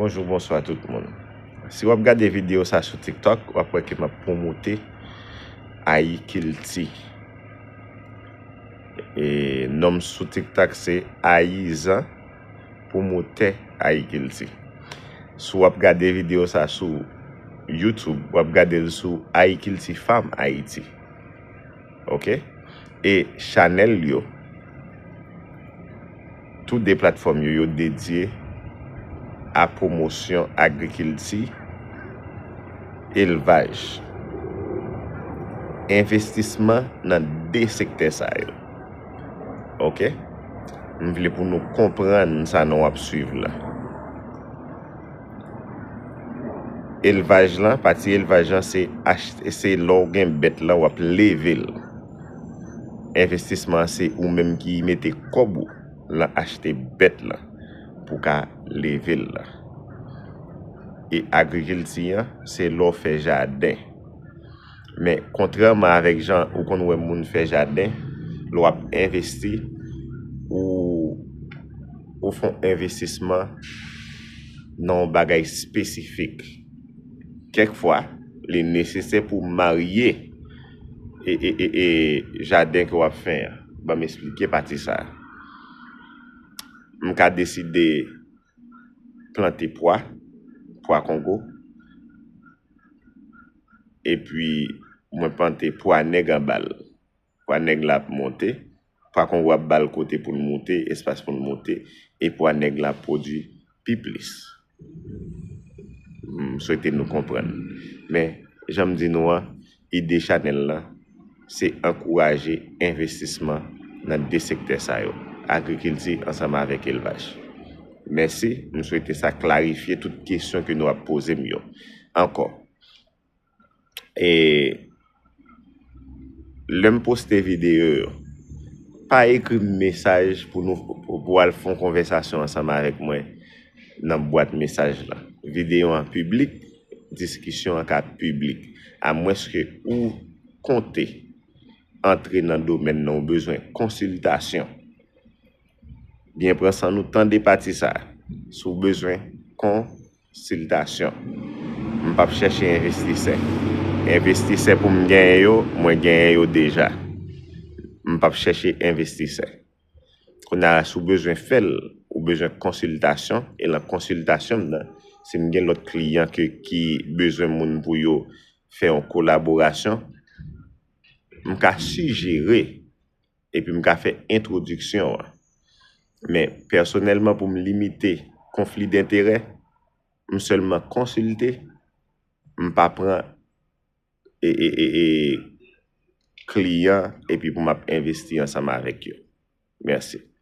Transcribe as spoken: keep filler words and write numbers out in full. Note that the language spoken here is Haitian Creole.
Bonjou, bonswa tout moun. Si w ap gade videyo sa sou TikTok, w ap wè ke m ap pwomote Ayikilti. E non m sou TikTok se Ayizan, pwomotè Ayikilti. Si w ap gade videyo sa sou YouTube, w ap gade l sou Ayikilti Farm Ayiti. Ok? E chanèl yo, tou de platfòm yo, yo dedye a pwomosyon agrikilti, elvaj, envestisman nan de sektè sa yo. Ok? M vle pou nou konprann sa nou ap swiv la. Elvaj lan, pati elvaj lan, se achte, se lè w gen bèt lan, w ap leve l. Envestisman an, se ou menm ki mete kòb ou lan achte bèt lan pou ka leve l lan. E agrikilti an, se lè w fè jaden. Men, kontrèman avèk jan ou konn wè moun fè jaden, lè w ap envesti, ou, ou fè yon envestisman nan yon bagay espesifik. Kèk fwa, li nesesè pou marye e, e, e, e jaden ke w ap fè an. Ban m esplike pati sa a. M ka deside plante pwa, pwa kongo, epi mwen plante pwa nèg anba l. Pwa nèg la ap monte, pwa kongo ap ba l kote pou l moute, espas pou l moute, e pwa nèg la ap pwodui pi plis. M swete nou konprann. Men, jan m di nou an, ide chanèl lan, se ankouraje envestisman nan de sektè sa yo, agrikilti ansanm avèk elvaj. Mèsi, m swete sa klarifye tout kesyon ke nou ap poze m yo. Ankò, e lè m poste videyo yo, pa ekri m mesaj pou nou, pou, pou al fè yon konvèsasyon ansanm avèk mwen nan bwat mesaj lan. Videyo an piblik, diskisyon an ka piblik. Amwenske ou konte antre nan domèn nan, ou bezwen konsiltasyon. Byen pran san nou, tande pati sa a. Si w bezwen konsiltasyon, m p ap chèche envestisè. Envestisè pou m genyen yo, mwen genyen yo deja. M p ap chèche envestisè. Kounye a, si w bezwen fè l, ou bezwen konsiltasyon, e lan konsiltasyon m nan, si m gen lòt kliyan ke, ki bezwen moun pou yo fè yon kolaborasyon, m ka sijere, epi m ka fè entwodiksyon an. Men, pèsonèlman, pou m limite konfli denterè, m sèlman konsilte, m pa pran, e, e, e, e, kliyan, epi pou m ap envesti ansanm avèk yo. Mèsi.